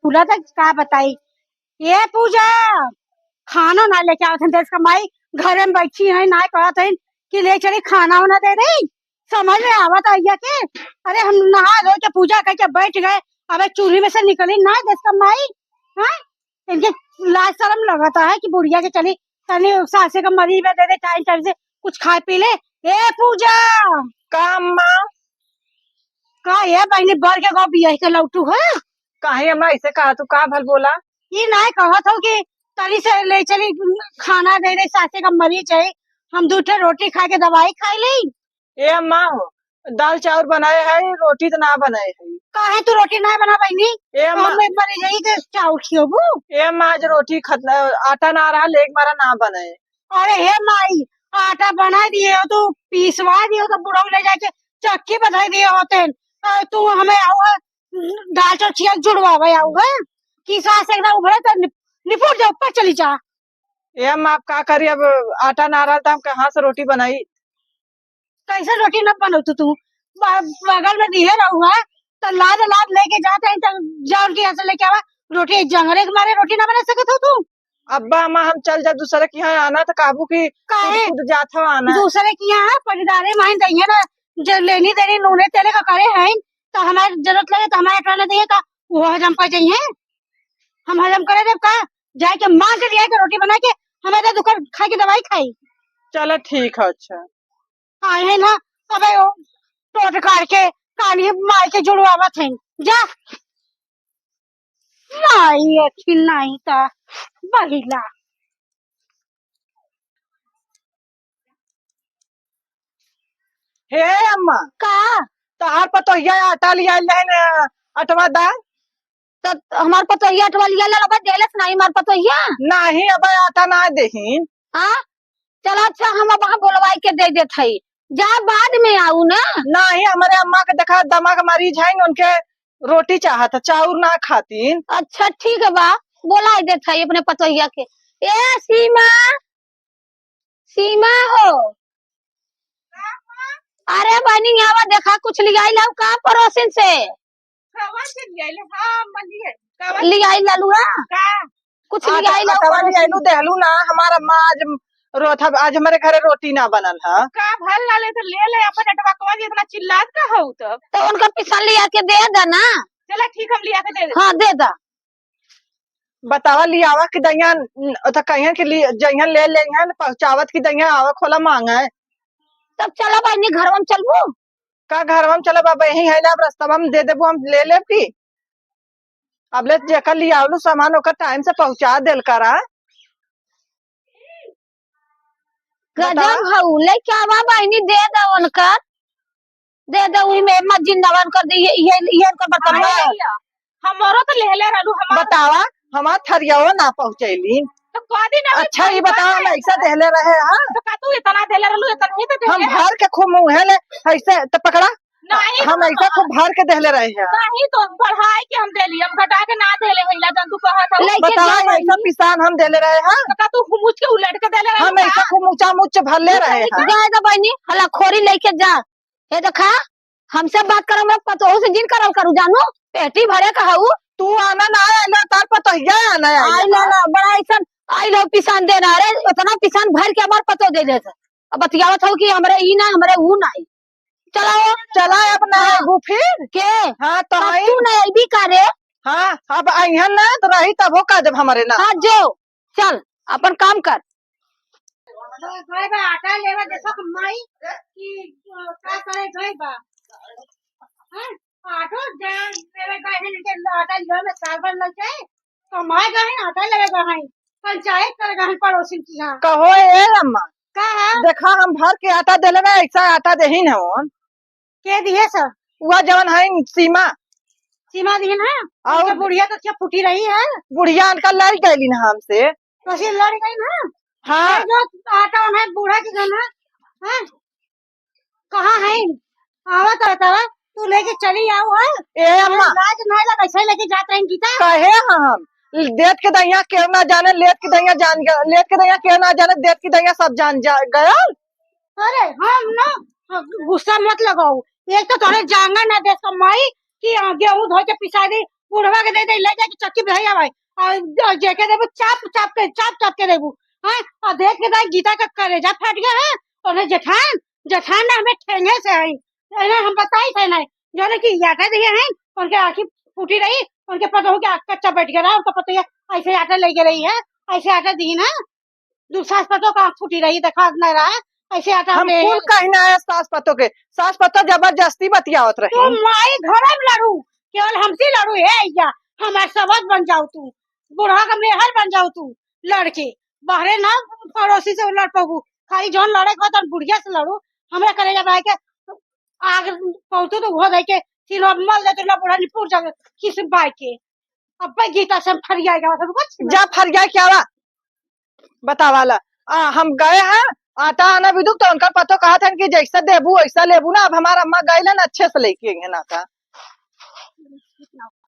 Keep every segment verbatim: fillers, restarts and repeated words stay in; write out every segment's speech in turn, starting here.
बोला था, का बताई। ये पूजा, खाना ना लेके आवत हन देश का माई, घरे में बैठी है, ना कहत हन कि ले चली खाना वाना दे दे। समझ में आवत है ये के? अरे, हम नहा धो के पूजा करके बैठ गए, अबे चूल्ही में से निकली ना देश का माई। हाँ, इनके लाज शर्म लगता है कि बुढ़िया के चली तनी सासे का मरी में दे दे, टाइम टाइम से कुछ खाए पी ले। ए पूजा, का अम्मा? का ये बहनी बर के गो बियाह के लौटू है? काहे अम्मा ऐसे कहा तू, का भल बोला? ई नाय कहत हो कि तनी से ले चली, खाना दे दे, सासे का मरीज है, हम दू ठे रोटी खा के दवाई खाई ले। ए अम्मा हो, दाल चाउर बनाए है, रोटी तो ना बनाए है। काहे तू रोटी ना बना बहनी? ए अम्मा, हम एक बार जाई के चाउर खियोबू। ए अम्मा, आज रोटी खत-, आटा ना रहा, लेके मारा ना बनाए। अरे हे माई, आटा बना दिए हो तो पिसवा दिए हो तो बुढ़ऊ ले जाके चक्की बधाई दिए होते हैं। और तू हमें आऊ है, दाल चाउर खिया जुड़वावे आऊ है कि सास एकदम उभरे तो नि-, निपुट जा, ऊपर चली जा। ए अम्मा, आप का करी, अब आटा ना रहा तो हम कहाँ से रोटी बनाई? कैसे रोटी न बनौतू तू? ब-, बगल में दिहे रहुआ, तो लाद लाद लेके जाते हैं, तो जा उनके यहाँ से लेके आवा। रोटी जंगरे के मारे रोटी ना बना सकत हो तू? अब्बा अम्मा, हम चल जा दूसरे के यहाँ, आना तो काबू की काहे? खुद खुद जात हो आना। दूसरे के यहाँ परिदारे माहिन दइहे ना, जो लेनी देनी नूने तेले का करे हैं, तो हमारे जरूरत लगे तो हमारे अटवाने दइहे का, वो हजम कर जाइए। हम हजम करे जब का, जाए के मांग के लिया के रोटी बना के, हमें दे दुकर खाए के दवाई खाई। चलो ठीक है, अच्छा। आए हैं ना, अबे वो टोट काट के कानी मार के जुड़वावत हैं। जा। माई अखिन नहीं ता बहिला। हे अम्मा। का? तहार पतोहिया आटा लिया ले न, अटवा दा। त हमार पतोहिया अटवा लिया ले, अब देलस नहीं हमार पतोहिया। नहीं, अब आटा ना देही। हाँ? चला अच्छा, हम अब वहाँ बोलवाई के दे देत हई, जा बाद में आऊ ना। नाही, हमरे अम्मा के देखा दमा के मरीज है, उनके रोटी चाहत है, चाउर ना खातीन। अच्छा ठीक है बा, बोलाई देत हई अपने पतोहिया के। ए सीमा, सीमा हो, अरे बहनी आवा, देखा कुछ लियाई लाऊ का पड़ोसिन से? कवन से लियाइले? हाँ, अम्मा लियाई। कवन? लियाई ललुआ? का? कुछ आ, लियाई तो ललुआ अटवा पड़ोसिन। लियाइलू देहलू ना, हमार अम्मा आज रोथा, आज हमरे घरे रोटी ना बनल ह। का भल ना ले तो ले ले, अपन अटवा कवन इतना चिल्लात का हो तो? तो उनका पिसान लिया के दे दा ना। चला ठीक, हम लिया के दे देते। हाँ, दे दा। बतावा, लियावा कि दइहन, त कहिहन कि लि-, जइहन ले लेइहन, पहुँचावत कि दइहन, आवा खोला मांगे। तब चला बहिनी, घरवा में चलबू? का घरवा में चलब? अब यहीं है, अब रस्तवा में दे देबू, हम ले लेब की? अब ले जेकर लियावलू सामान, ओकर टाइम से पहुँचा देल करा। गजब बतावा। हऊ, लेके आवा बहिनी, दे दा उनकर। दे दे, उही में मत जिंदा बन कर दे, ये, ये, ये इनकर बर्तन हाँ, बा। ये लिया। हमरो तो लेहले रहलू, हमार बतावा, हमार थरियाओ ना पहुँचैली। तो कह दी ना, अच्छा, ये बतावा, हम ऐसा देहले रहे, हाँ? तो का तू इतना देले रहलू, इतना ही तो हम देले। भर के खूब मुँहे ले, ऐसे तो पकड़ा। नहीं, हम हम ऐसा खूब भर के देहले रहे हैं। नहीं, तो बढ़ाए के हम देली, हम घटा के ना देले, वहीला जन तू कहत हो। लेके बतावा, जा ऐसा बहिनी। पिसान हम देले रहे हैं। तो का तू मुझ के उलट के देले रहलू हम का? ऐसा खूब ऊंचा मुच्च भरले रहे हैं। जाए दे बहिनी, हला खोरी लेके जा। ए देखा, हमसे बात करो, मैं पतोहू से जिन करल करू, जानू, पेटी भरे का हऊ। तू आना ना आइलो, तार पतोहिया आना आइलो। आइलो ना, बड़ा ऐसन आइलो पिसान देना, अरे इतना पिसान भर के हमार पतोह दे देत। अब बतियावत हो कि हमरे ई ना, हमरे ऊ ना। चलाओ। चला, अब ना हाँ। आइबू फिर? के? हाँ, तो तब आई। तू ना आइबी का रे? हाँ, अब अइहन ना, तो रही तब हो का जब हमरे ना। हाँ, जो, चल, अपन काम कर। गए बा आटा लेवे, देखो कि माई कि, अ, का करे गए बा। हैं? आटो जा लेवे गए हैं, इनके आटा लियो में साल भर लग जाए। कमाए गए हैं, आटा लेवे गए हैं, पंचायत करे गए हैं पड़ोसिन की यहाँ। कहो ए अम्मा, का है? देखा, हम भर के आटा देले ना, ऐसा आटा देही न होन। के दिहे स? उहा जवन है सीमा। सीमा दिहे ना? और उनके बुढ़िया तो क्या फूटी रही है? बुढ़िया उनका लड़ गईली ना हमसे। तो से लड़ गई ना? हाँ। ये जो आटा है बूढ़ा के घर में, हैं? कहाँ है? आवा तो बतावा, तू लेके चली आओ, है? ए अम्मा। लाज ना लगा, ऐसे लेके जात रही गीता। कहे हम, देत के दहिया केहू ना जाने, लेत के दहिया जान ग-, लेत के दहिया केहू ना जाने, देत के दहिया सब जान जा, गयल। अरे, हम ना, गुस्सा मत लगाओ। एक तो तोरे जांगा ना देत का माई कि, आ, गेहूं धो के पिसा दे, बुढ़वा के दे दे, ले जाके चक्की पे धइया भाई। और जेके देबू, चाप चाप के, चाप चाप के देबू। हाँ, और देख के दाई गीता का करेजा फट गया है। और जेठान, जेठान ने हमें ठेंगे से आई, इन्हें हम बताई थे नहीं, जौने कि आटा दिए हैं, उनके आँखी फूटी रही, उनके पतोहू के आँख कच्चा बैठ गया रहा, उनका पतोहिया ऐसे आटा लेके रही है, ऐसे आटा दी ना, दू सास पतोह का आँख फूटी रही, देखा नहीं रहा, ऐसे आटा हम ले कुल कहना है सास पतोह के, सास पतोह जबरदस्ती बतियावत रही। तो माई घर में लड़ू, केवल हमसे लड़ू है या हमार सबक बन जाऊ तू, बूढ़ा का मेहर बन जाऊ तू, लड़के बाहरे ना पड़ोसी से लड़ पाबू, खाली जौन लड़े को तन बुढ़िया से लड़ू। हमरा करेजा भाई के आग पहुँचू तो उहो भाई के तीनों मल दे तो ना बूढ़ा निपुर जावे किस बाई के। अब भाई गीता से हम फरिया गया था, रुको छिन। जा फरिया क्या बा? बतावाला। आ, हम गए हैं आटा आना बिदुक, तो उनका पतो कहा था कि जैसा देबू वैसा लेबू ना। अब हमारा अम्मा गए ना, अच्छे से लेके गए ना था।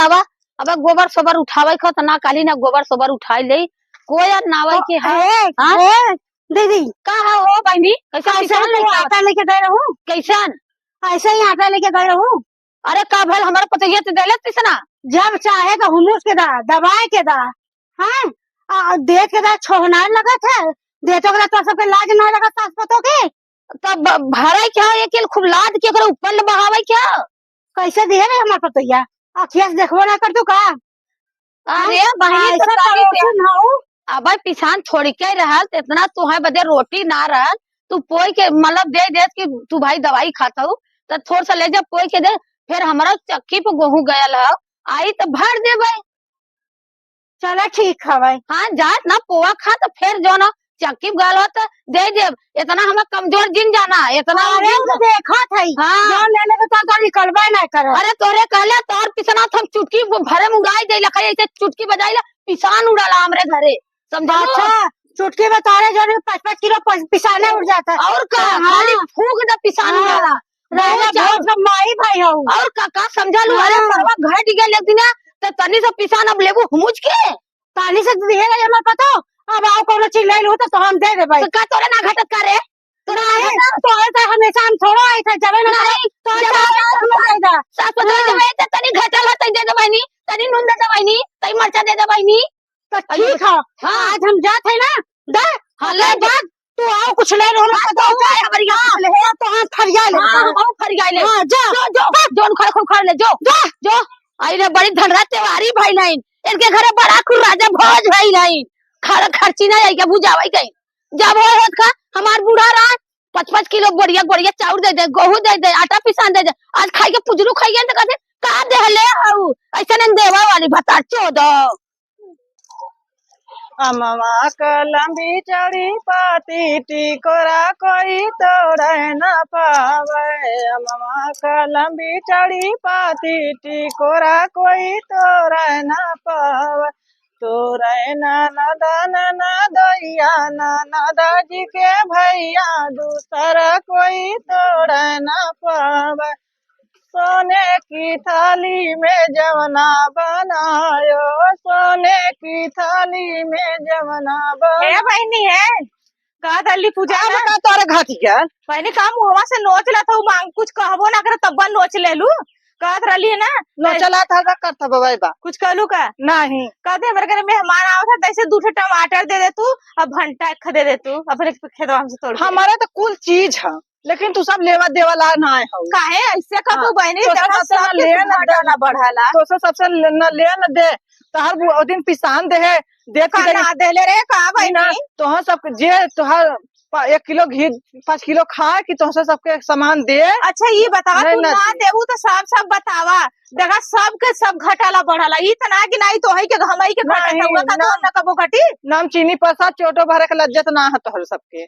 अब, अब गोबर सोबर उठावे ख त ना काली ना गोबर सोबर उठाई ले, कोई ना आवे तो के है। ए, हाँ? ए, दीदी, का है हो बहनी? कैसे कैसे किसान तू लइका? आटा लेके गए रहू? कैसन? ऐसे ही आटा लेके गए रहू? अरे का भल, हमारे पतोहिया तो देले तिसना। जब चाहे तो हुमुस के दा, दबाए के दा, हाँ? आ, देख के दा, छोहनार लगत है, देतो के दा, तो सबके लाज ना लगत सास पतोह के। तब भ-, भराई क्या है, एक खूब लाद के ओकरे ऊपर ले बहावे क्या? कैसे दिहे रे हमार पतोहिया? अखिया से देखबो ना कर तू का? अरे हाँ, बहिनी, तो ऐसा तारी पड़ोसिन हऊ। अब पिसान थोड़ी के रहल, त इतना तुहे बदे रोटी ना रहल, तू पोई के मतलब दे देत कि तू भाई दवाई खात हऊ, त थोड़ सा ले जा पोई के दे, फिर हमरा चक्की पे गोहूं गयल ह, आई त भर देबे। चला ठीक हवै। हाँ, जात ना पोआ खा त फिर जो ना चक्की पे गयल हो त दे देब, इतना हम कमजोर जिन जाना, इतना अरे जिन तो देखत है, हाँ। जो ले ले तो तो निकलबे ना करे। अरे तोरे कहले तोर पिसना त हम चुटकी भरे में उड़ाई दे लखा, ऐसे चुटकी बजाई ला, पिसान उड़ाला हमरे घरे, समझा लो? अच्छा, चुटकी में तारे जो है पाँच पाँच किलो पस-, पिसाने उड़ जाता है। और का, हाँ। खाली फूंक दे पिसान हाँ। उड़ाला। रहला बहुत बहुत का माई भाई हो। और का, का समझा लू? अरे हाँ। परवा घट गया एक दिन, तो तनी से पिसान अब लेबू हुमुज के? तनी से दिहे गए हमार पतो, अब आओ कोनो चीज ले लू तो, तो हम दे देबै। तो का तोरे ना घटत का रे? तोरे ना नहीं, घटत? तो ऐसा हमेशा हम थोड़ो आई था, जबे ना नहीं, तो जब चाहे तो हम दे दा। सास पतोह हाँ। जब ऐसे तनी घटल है, तनी दे दे बहिनी, तनी नून दे दे बहिनी, तनी मरचा दे दे बहिनी। तो ठीक है, हाँ। आज हम जात है ना, दे, हाँ, ले ले जा। जा। तू आओ कुछ ले लो, हाँ, तो जाए, हमारी हाँ, कुछ ले। तो हम फरिया ले। हाँ, हम फरिया ले। हाँ, जा। जो, जो, जो उखाड़, उखाड़ ले, जो। जा। जो। आई रे, बड़ी धनरा त्योहारी भई लाइन। इनके घरे बड़ा कुल राजा भोज भई लाइन। खर-, खर्ची ना आई के बुझावे गई। जब हो होत का, हमार बूढ़ा रहा, पाँच पाँच किलो बोरिया, बोरिया चाउर दे दे, गोहूं दे दे, आटा पिसान दे दे। आज खाई के पुजरू खाई गए तो कहते, "का देहले हऊ? ऐसे नहीं देवा वाली भतार चोदो।" अमवा क लंबी चौड़ी पाती, टिकोरा कोई तोड़े न पावे। अमवा क लंबी चौड़ी पाती, टिकोरा कोई तोड़े न पावे। तोड़े न नदन न दोइया, न नदाजी के भैया, दूसरा कोई तोड़े न पावे। सोने की थाली में जवना बनायो, सोने की थाली में जवना बना- हे बहिनी, हे, का दली पूजा अब ना? का तोरे घाटी के? बहिनी, का मुहवा से नोच लेत हऊ, मांग कुछ कहबो ना करे, तब्बा नोच लेलू। कहत रहली है ना, नोच लेत हऊ, का करत हऊ, बाबा, बा? कुछ कहलू का? नहीं। कहते, "हमरे घरे मेहमान आवत है, तैसे दू ठो टमाटर दे दे तू, अब भंटा एक दे दे तू, अपने खेतवा हमसे तोड़ के।" हमारे तो कुल चीज है। लेकिन तू सब लेवा देवा ला ना आए हऊ। काहे ऐसे कहबू हाँ, बहिनी? तो देखा, सब सबसे सबके लेन घाटा दे, ना बढ़ाला। तो सब सबसे ले-, न लेन दे। तोहर बु-, ओ दिन पिसान दे है, दे का दे। ना देले रे, का बहिनी? ना, तोहर सब जे तोहर प-, एक किलो घी, पाँच किलो खाए कि तोहर सबके सामान दे। अच्छा, ई बतावा, नहीं, तू ना ना दे। देबू तो सब, सब बतावा। देखा, सबके सब घटाला बढ़ाला। ई त ना कि ना, ई तो है के घमाई के घटा नहीं, हुआ का ना। तो ना कबो घटी। नाम चीनी प्रसाद चोटो भरे के लज्जत ना है तोहर सबके।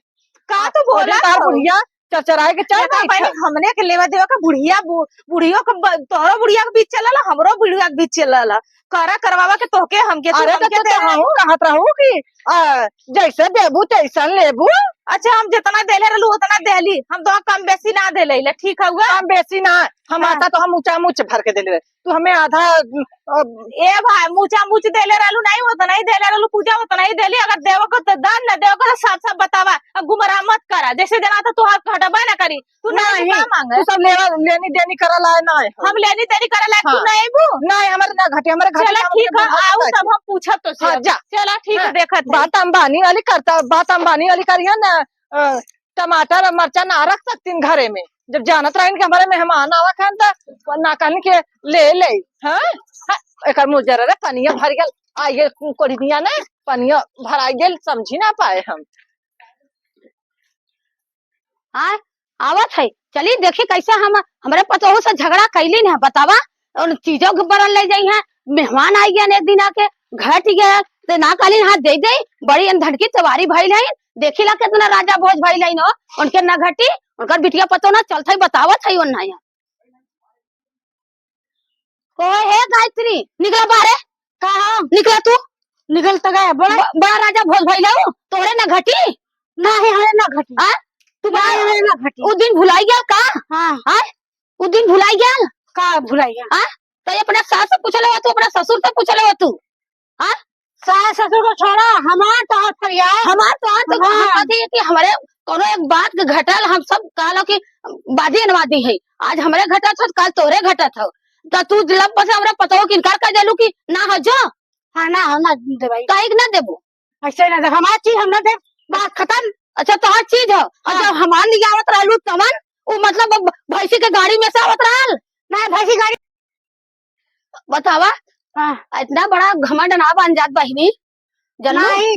का तू बोला ओरे तार हो? बुढ़िया चरचराए के चल देखा रही बहिनी, है। हमने के लेवा देवा का बुढ़िया बु-, बुढ़ियो के ब-, तोहरो बुढ़िया के बीच चलला, हमरो बुढ़िया के बीच चलला। करा करवावा के तोहके हमके, तू अरे तो हमके तू दे तो रहू। हऊ कहत रहू कि, आ, जैसे देबू तैसन लेबू। अच्छा, हम जितना देले रहलू उतना देली, हम तो कम बेसी ना देले ले, ठीक हउआ? कम बेसी ना, हम हाँ। आता तो हम ऊंचा मुच भर के देले रहे, तू हमें आधा, अ, ए भाई, मुचा मुच देले रहलू नहीं, उतना ही देले रहलू पूजा, उतना ही देली। अगर देवे को तो दन, न देवे को तो साफ साफ बतावा। अब गुमराह मत करा, जैसे जना तो तुहार घटबा ना करी। तू नहीं, नहीं, का मांगे? तू सब लेवा, लेनी देनी करल आए ना है। हम लेनी देनी करल आए, तू हाँ। नहीं बू? नहीं, हमारे ना घटे, हमारे घटे चला ना, ठीक हमारे है, बहुत आऊ घटे। तब हम पूछब तो हाँ, से। जा। चला ठीक है, हाँ, देखत है। बात अंबानी वाली करता, बात अंबानी वाली करिया ना। अ, टमाटर और मरचा ना रख सकतीन घरे में। जब जानत रहन कि हमारे मेहमान आवत हैं तो ना कहन के ले ले। हाँ? हाँ, एकर मुँह जरा रे, पनिया भर गल। आ ये कोढ़िया ना, पनिया भराई गल, समझी ना पाए हम। हाँ, आवत है। चली देखी कैसे हम, हमरे पतोहू से झगड़ा कैली ना, बतावा। और चीजों के बरन ले जाई हैं, मेहमान आई गए एक दिन आके, घट गए, तो ना कहली हाँ दे दे, बड़ी अनधन की तवारी भइल है, देखी ला कितना राजा भोज भइल है न, उनके ना घटी, उनकर बिटिया पतो ना चलत है, बतावत है उन्ना यहाँ। ओए हे गायत्री, निकला बाहरे। का हो? निकला तू। निकल तो गए, बड़ा ब-, बड़ा राजा भोज भइल है, तोहरे ना घटी? नहीं, हमें ना घटी। हाँ? तू नहीं, बड़ा हमें ना घटी। उ दिन भुलाई गया का? हाँ। हाँ? उ दिन भुलाई गया? का भुलाई गया? हाँ? तो ये अपने सास से पूछ ले तू, अपने ससुर से पूछ ले तू। हाँ? सास ससुर को छोड़ा, हमार तो हाथ फरियाए। हमार तो हाथ तो हाँ। हम कहते हैं कि हमरे कोनो एक बात के घटल, हम सब कहलो कि बादी अनवादी है। आज हमरे घटत हो, काल तोहरे घटत हो। तो तू लब से हमरा पतोह के इनकार कर देलू कि ना हो जो। हाँ, ना हो, ना देबाई। काहे के ना देबू? ऐसे ना दे, हमार चीज हम ना दे, बात खत्म। अच्छा, तोहार चीज हो। और हाँ। जब हमार लियावत रहलू तवन, उ मतलब ब-, भैंसी के गाड़ी में से आवत रहल? ना, भैंसी गाड़ी बतावा, हाँ। इतना बड़ा घमंड ना बन जात बहिनी, जनलू? नहीं,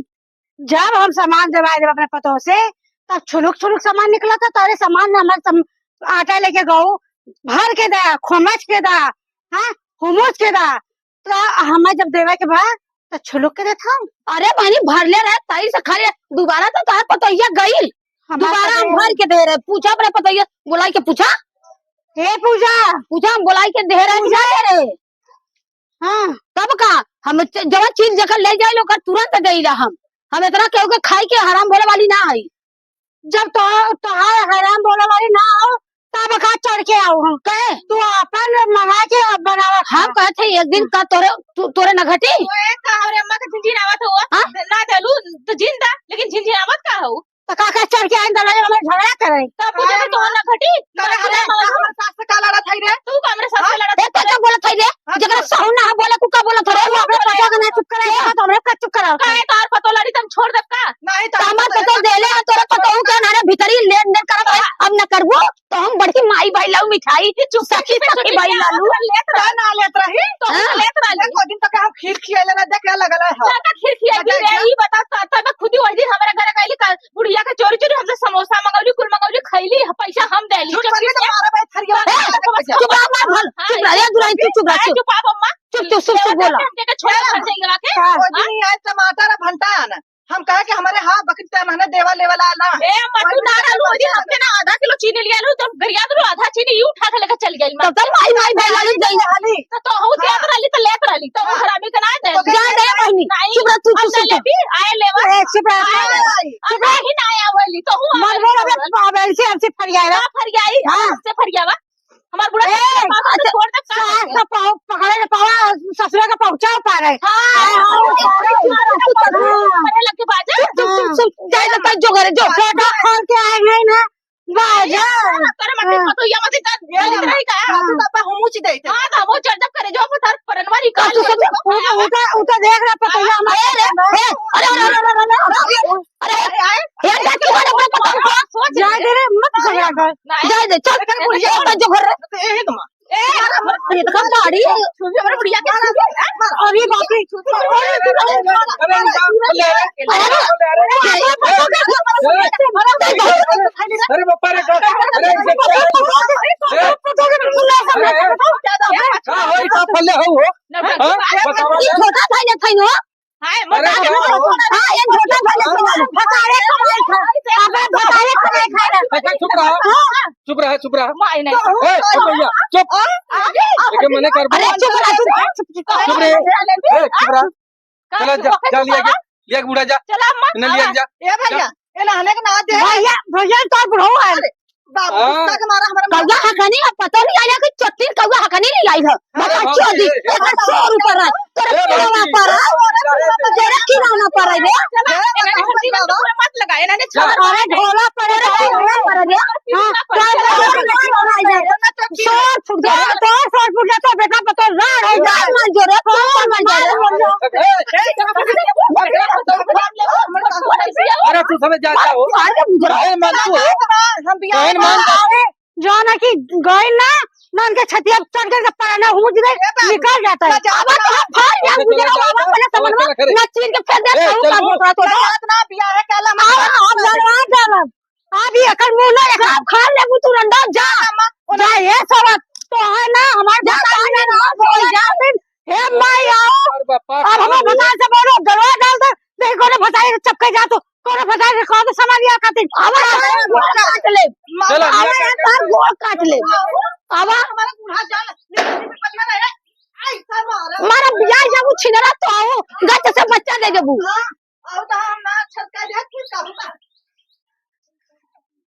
जब हम सामान देवाए देब अपने पतोह से, तब छुलुक छुलुक सामान निकलत है, तोरे सामान में हमारे सम-, आटा लेके गऊ, भर के दा, खोमच के दा, हाँ, हुमुच के दा, तो हमें जब देवे के बा, तो छुलुक के देत हम। अरे बहिनी, भरले रहे, तई से खाली दोबारा तो तोहार पतोहिया गई, हमार दोबारा हम पतोह भर के दे रहे, पूछा अपने पतोहिया, बुलाई के पूछा। हे पूजा। पूजा हम बोलाई के देहरा पूजा। ना दे रहे। हाँ। तब का? हम च-, जवन चीज जकर ले जाइल ओकर तुरंत देइला हम। हम इतना केहू के खाई के हराम बोले वाली ना हई। जब तो, तोहार हराम बोले वाली ना हो, तब का चढ़ के आओ हम। कहे? तू अपन मंगा के बनावा खा। हम कहत है एक दिन का तोरे, तू, तोरे न घटी? ओए, का हमरे अम्मा के झिनझिनावत हो? हाँ? ना देलू तो जिन दा, लेकिन झिनझिनावत का हो? तो का का चढ़ के आइन दलाल वाला झगड़ा करे? तब पूछे तो तोहर ना घटी? करे हरे, हमार सास से का लड़त है रे? तू का हमरे सास से हाँ? लड़त ए, तो है? का बोलत है रे? हाँ, जकरा तो सहू ना बोले, तू का बोलत है? तू हमरे पतोह के ना चुप करे, तो हमरे का चुप कराओ? काहे तोहर पतोह लड़ी, तुम छोड़ देब का? नहीं, तो हमार पतोह देले है, तोरे पतोह के नारे भीतरी लेन देन करत है, हाँ। अब न करबो, तो हम बड़की माई भाई लाऊ मिठाई, ये चुप सखी चुप सखी चुप भाई चुप लालू। लेत रह, ना लेत रही, तो हाँ। लेत रही। एक दिन तक हम खीर खियाइले ना, देख के लगल है। का का खीर खियाई लगे रे? क्या? ई बता, त-, तब खुद ही वही दिन हमारे घर गइली, का बुढ़िया के चोरी चोरी हमसे समोसा मंगौली, कुल मंगौली, खइली, ह-, पैसा हम देली। झूठ बोल के तो मारा भाई, थरिया ए, वाला पैसा। चुप रह, मार भल, हाँ, चुप रह, हाँ, ए, दुराई, तू चुप रह, हाँ, चुप। चुप, आप अम्मा। चुप, चुप, चुप, चुप, बोला। हमके के छोड़ हाँ, भर जाइए आके। हाँ। वो दिन ही आए टमाटर और भंटा आना। हम कहे कि हमारे हाथ बकरी तेल हने देवा लेवा ला ना। ए, अम्मा, तू ना रहलू, वो दिन हमके ना आधा किलो चीनी लिया लू, तो गरिया दू आधा चीनी यू उठा के लेके चल गइल। तब तब माई, माई, भाई वाली गइल। तो, तो हूँ देत रहली, तो लेत रहली, तो हूँ हरामी के ना दे। जा दे बहिनी, नहीं, चुप रह, तू, हम तू ना चुप रह। लेबी, आए लेवा। ए, चुप रह। आए, आए, आए, नहीं ना आया वाली, तो हूँ मत बोल, अबे, अब ऐसे, ऐसे फरियाए ना। हाँ, फरियाई, हाँ। ऐसे फरियावा। हमार बूढ़ा ए, के पास से अच्छा, छोड़ दे, का सास होई? का पाँव पकड़े के पावा, ससुरा का पहुँचा पा रहे। हाँ, हाँ, हाँ, हाँ, हाँ, हाँ। करे लग के बाजा। चुप, चुप, चुप, चुप, जाए दे, तब जो करे, जो। छोटा खोल के आए हैं ना, बाजा। करे मत, हाँ। मत, या मत, इधर, ये इधर हाँ। ही का? हाँ। तू बाबा हम ऊँची दे, हाँ, तो हम वो जब करे, जो पत्थर परनवा निकाल तो ले। सब उ-, उठा, उठा देख रहा, पता हाँ, हमारे ए, ए, अरे, अरे, अरे। अरे, अरे, अरे, अरे, अरे, अरे, अरे, अरे, अरे, अरे, अरे, अरे, अरे, अरे, अरे, अरे, अरे, अरे, अरे, जाए दे रे, मत झगड़ा कर। नहीं। जाए दे, चल। अरे, बुढ़िया, बुढ़िया। तो जो घर रे। तो यही तो माँ। ए, ये तो गाड़ी है। अरे, बाप रे। अरे, अरे, अरे, अरे, अरे, अरे, अरे, अरे, बाप रे, अरे, अरे, अरे, का होई, का फले हो, हो? हाँ? बतावा ये दे। छोटा भाई ने खाई हो। हाय, अरे, मजाक क्या मत हो? करो। हाँ, ये छोटा भाई ने खाई हो। भतारे कमाई खा। अबे भतारे कमाई खा रहा। अच्छा, चुप रहा। हाँ। चुप रहा, चुप रहा। माय नहीं। ए, चुप भैया, चुप। हाँ? आगे। एके मने कर। अरे, चुप रहा, चुप रहा, चुप, चुप, चुप। चुप रहे। ए, चुप रहा। का चला, चुप जा, होके जा, लिया चुप गया। रहा? लिया के बूढ़ा जा। चला, अम्मा, इन्हें लिया आवा। जा। ए भैया। जा। ए, नहाने के ना दे। भैया, भैया, तो बुढ़ऊ है। अरे, बाबू, हाँ। गुस्सा के मारा हमारा कौआ हकनी, अब पता नहीं आया कि चट्टी कौआ हकनी नहीं आई है। अरे बता, बाप क्यों रे। दी? एक सौ रुपये रहा। तेरे ए, बाप किराना रे। पर है। तेरे किराना पर है रे। ए, मत लगा, इन्होंने छोड़ अरे, ढोला पर है, ढोला पर है रे। हाँ, शोर फूट गया, तो शोर फूट गया, तो बेटा पता लाड़ हो जाए। मार जो रे, कौन मार जो रे? ए, अरे तू समझ जाता हो। अरे, अरे, काहे मानतू हो? हम बियाह काहे मानता? अरे, जो ना कि गइल ना, ना उनके छतिया चढ़ के पराना हुज दे, निकल जाता है। अब तो हम फाड़ लिया, गुजरा हुआ, पहले समझ में ना चीर के फेंक दे, ए, कहूँ का चल। बोल रहा तो। इतना बियाह है, कहला मत अब, अब डरवा डालब। अब ये एकर मुंह ना, एक आप खा लेबू तू रंडा, जा। जा, ये सवत, तो है ना, हमारे जा, भतार में ना, बोल जा। हे माई, आओ। अरे बापा, अब हमें भतार से बोलो, डरवा डाल दे। नहीं, कोनो भतार चपके जा तू, कोनो भतार से कहो तो सामान लिया खातिर। अब हमारा गोड़ काट ले। चलो, अब हमारा गोड़ काट ले। अब हमारा बूढ़ा जान, बदला रहे। मारा बियाह जब छिनरा तो आओ, गच से बच्चा दे देबू। हाँ, और तो हम ना छटका दे, फिर कहूँगा।